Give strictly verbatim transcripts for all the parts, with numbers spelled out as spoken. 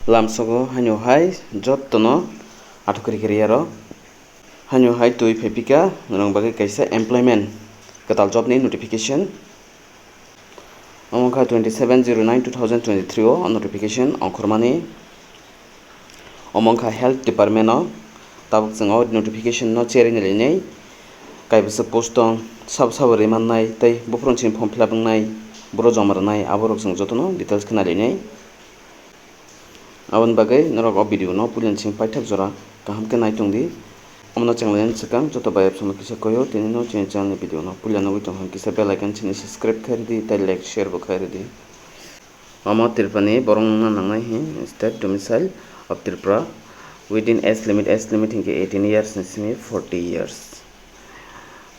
Lamsogo haino hai jottono athukri kiriya rok. Haino hai twi phaipika norok bagwi kaisa employment kwtal job ni notification. Omo wngkha twenty seven zero nine two thousand twenty three o notification ongkhormani. Omo wngkha health department o tabuk chwng o notification no cherwi nai linai. Kaibwsa post tong sabo sabo rimannai tei buphuruni simi form fill up wngnai boro joma rwnai aborok chwng jotono details khna linai. Aboni bagwi norok o video no puilani simi paithak jora kaham khe nai tong di. Omono chenglaini swkang joto bai apsongo kisa koyo tini no chini channel ni video no puila nugwi tong kha kisa bell icon sini subscribe khai rwdi tei like share bo khai rwdi. Omo Tripura ni borok wngna nangnai hi state domicile of Tripura within age limit, age limit hinkhe eighteen years ni simi forty years.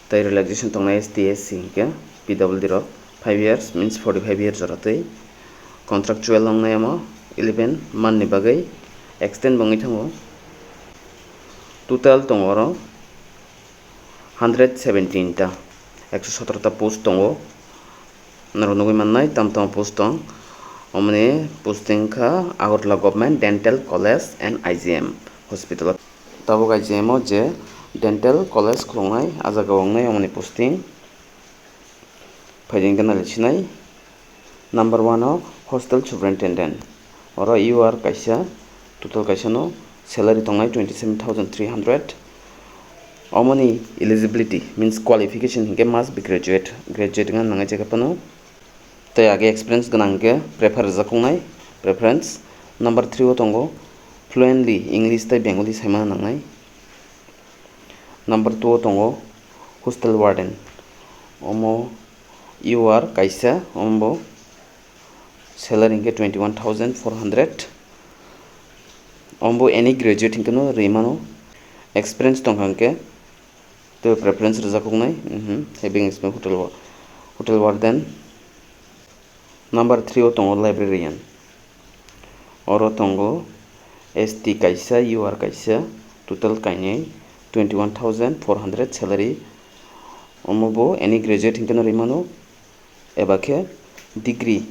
Tei relaxation tongnai S T, S C hinkhe P W D rok five years means forty five years jora tei contractual wngnai omo eleven month ni bagwi extend bo wngwi thango. Total tongo oro hundred seventeen ta, ekso sotoro ta post tongo. Norok nugwi mannai tamo tamo post tong. Omoni posting kha Agartala Government Dental College and I G M Hospital. Tabuk I G M o je dental college khuluknai, ah jaga o wngnai omoni posting. Phaidi hwnkhe nai sinai. Number one o hostel superintendent. Oro U R kaisa, total kaisa no salary tongnai twenty seven thousand three hundred. Omoni eligibility means qualification hinkhe must be graduate, graduate wngna nangnai je phano. Tei age experience gwnang hinkhe prefer rwjak wngnai, preference. Number three o tongo fluently English tei Bengali saimano nangnai. Number two o tongo hostel warden. Omo U R kaisa, omo bo salary hinkhe twenty one thousand four hundred. Omo bo any graduate hinkhe no rwi mano. Experience tongkha hinkhe tei preference rwjak wngnai, mhm, having experience hotel wa-, hotel warden. Number three o tongo librarian. Oro tongo S T kaisa, U R kaisa, total kainwi twenty one thousand four hundred salary. Omo bo any graduate hinkhe no rwi mano, eba khe degree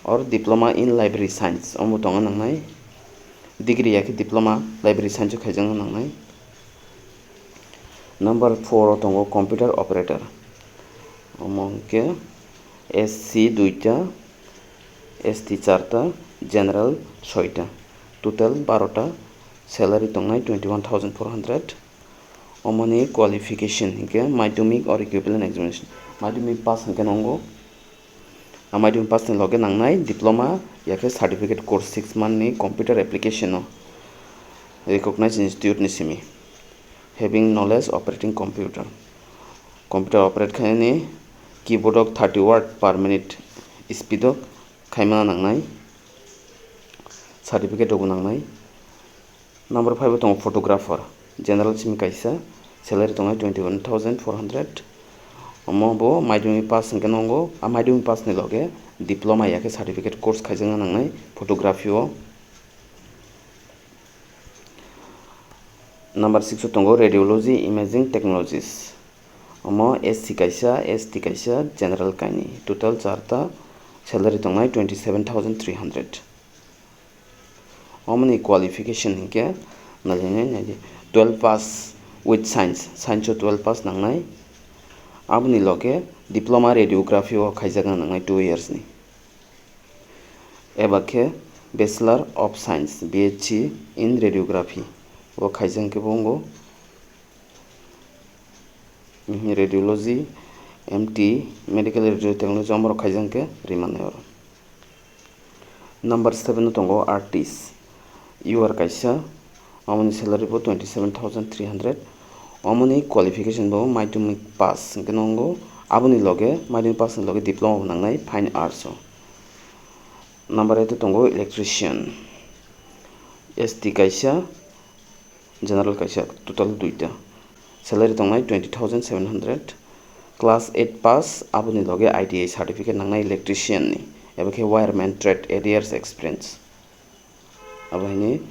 or diploma in library science omo tongna nangnai. Degree ya khe diploma library science o khaijakna nangnai. Number four o tongo computer operator. Omo hwnkhe S C duita, S T charta, general soita, total barota, salary tongnai twenty one thousand four hundred. Omoni qualification hinkhe madhyamik or equivalent examination, madhyamik pass hinkhe nongo. A madhyamik pass ni loge nangnai diploma ya khe certificate course six month ni computer application o recognized institute ni simi. Having knowledge operating computer, computer operate khainani keyboard o thirty word per minute speed o khaimana nangnai, certificate rokbo nangnai. Number five o tongo photographer, general simi kaisa, salary tongnai twenty one thousand four hundred. Omo bo madhyamik pass hinkhe nongo, a madhyamik pass ni loge diploma ya khe certificate course khaijakna nangnai photography o. Number six o tongo radiology imaging technologies. Omo S C kaisa, S T kaisa, general kainwi. Total charta, salary tongnai twenty seven thousand three hundred. Omoni qualification hinkhe nailai nai, naidi twelve pass with science, science o twelve pass nangnai. Aboni loge diploma radiography o khaijakna nangnai two years ni. Eba khe Bachelor of Science, B S C in Radiography o khaijak khe bo wngo. Mhm, Radiology, M T, Medical Radio Technology omorok khaijak khe rimani oro. Number seven o tongo artist, U R kaisa, omoni salary bo twenty seven thousand three hundred. Omoni qualification bo madhyamik pass hinkhe nongo, aboni loge madhyamik pass ni loge diploma bo nangnai fine arts o. Number eight o tongo electrician, S T kaisa, general kaisa, total duita. Salary tongnai twenty thousand seven hundred. Class eight pass, aboni loge I T I certificate nangnai electrician ni, eba khe wireman trade, eight years experience. Abo haini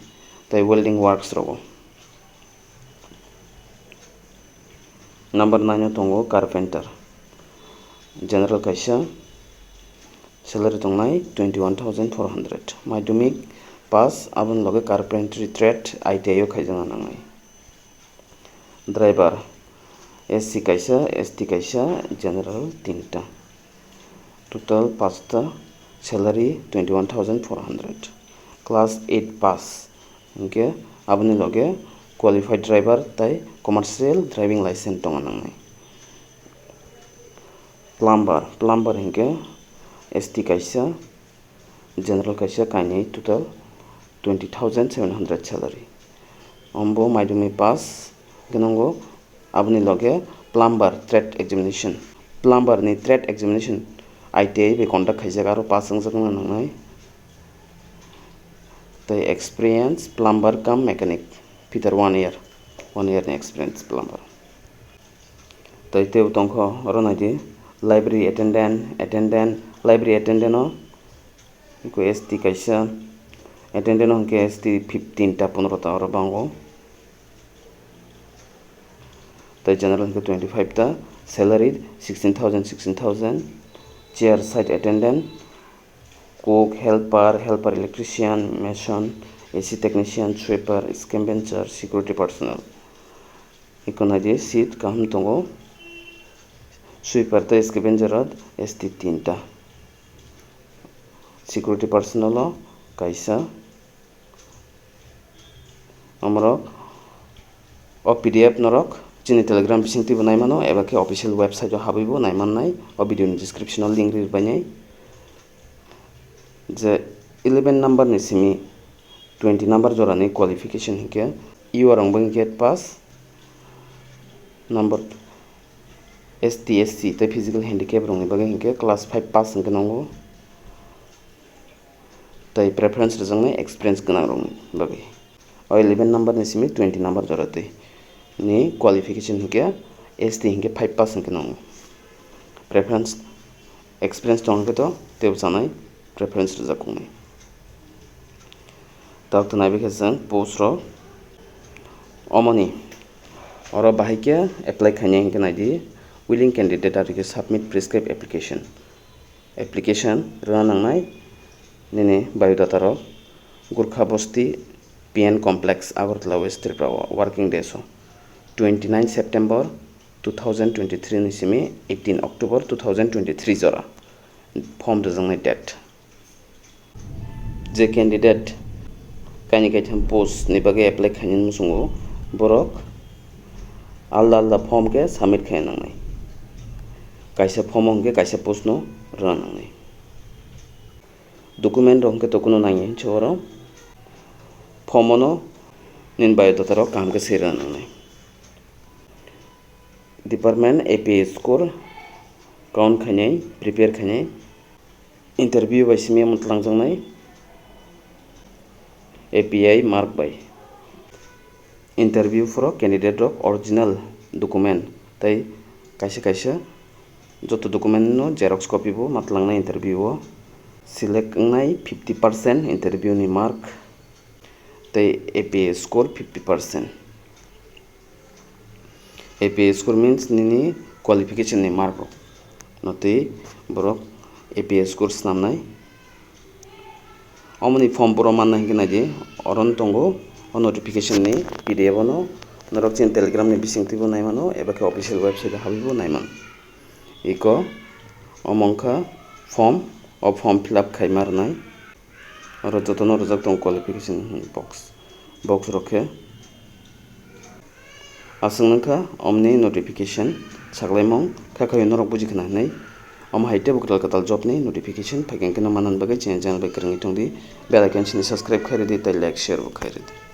tei welding works rogo. Number nine o tongo carpenter. General kaisa, salary tongnai twenty one thousand four hundred. Madhyamik pass, aboni loge carpentry trade I T I o khaijana nangnai. Driver, S C kaisa, S T kaisa, general tinta. Total pasta, salary twenty one thousand four hundred. Class eight pass, hinkhe aboni loge qualified driver tai commercial driving license tongna nangnai. Plumber, plumber hinkhe S T kaisa, general kaisa, kainwi, total twenty thousand seven hundred salary. Ombo maidumi pass, hinkhe nongo aboni loge plumber trade examination. Plumber ni trade examination I T I bai conduct khaijak, aro pass wngjak wngna nangnai. Tei experience plumber cum mechanic, fitter one year, one year ni experience plumber. Tei tebo tongkho oro naidi library attendant, attendant, library attendant o iko S T kaisa, attendant o hinkhe S T fifteen ta, pondro ta oro bango. Tei general hinkhe twenty five ta, salary sixteen thousand, sixteen thousand, chair side attendant, cook, helper, helper electrician, mason, A C technician, sweeper, scavenger, security personnel. Iko naidi seat kaham tongo. Sweeper tei scavenger o S T tinta. Security personnel o kaisa. Omorok o P D F norok chini Telegram bisingtwibo naimano, eba khe official website o habwibo naimannai. O video ni description o link ri rwbainai. Je eleven number ni simi twenty number jorani qualification hinkhe U R wngbo hinkhe pass, number S T, S C tei physical handicap rokni bagwi hinkhe class five pass hinkhe nango. Tei preference rwjaknai experience gwnang rokni bagwi. O eleven number ni simi twenty number jora twi ni qualification hinkhe S T hinkhe five pass hinkhe nango. Preference, experience tong hinkhe to teibo chanai preference rwjak wngnai. Tabuk to naibi khe chwng post rok omoni oro bahai khe apply khainai hinkhe naidi willing candidate are to submit prescribed application. Application rwna nangnai nini biodata rok Gurkha Bosti P N Complex, Agartala West Tripura o working days o twenty nine September two thousand twenty three ni simi eighteen October two thousand twenty three jora form rwjaknai date. Je candidate kaini kaitham post ni bagwi apply khainani muchungo borok alda alda form khe submit khaina nangnai. Kaisa form o hinkhe kaisa post no rwna nangnai. Document rok hinkhe to kuno nangya hinse oro form o no nini biodata rok kaham khe swi rwna nangnai. Department A P I score count khainai, prepare khainai. Interview bai simi omo twlangjaknai A P I mark bai. Interview phoro candidate rok original document tei kaisa kaisa joto document no xerox copy bo ma twlangnai interview o. Select wngnai fifty percent interview ni mark tei A P I score fifty percent. A P I score means nini qualification ni mark rok. No twi borok A P I score snamnai. Omoni form borok manna hinkhe naidi, oro no tongo o notification ni P D F o no norok chini Telegram ni bisingtwi bo naimano eba khe official website o habwi bo naimano. Iko omo wngkha form, o form fill up khaima rwnai. Oro jotono rijak tongo qualification box, box rok khe. Aswk nungkha omni notification saklaimung kha khayo norok buji khna hinwi. Omo hai teibo kwtal kwtal job ni notification phaikhe no manna bagwi chini channel bai kwrwngwi tongdi, bell icon sini subscribe khairidi tei like share bo khairidi.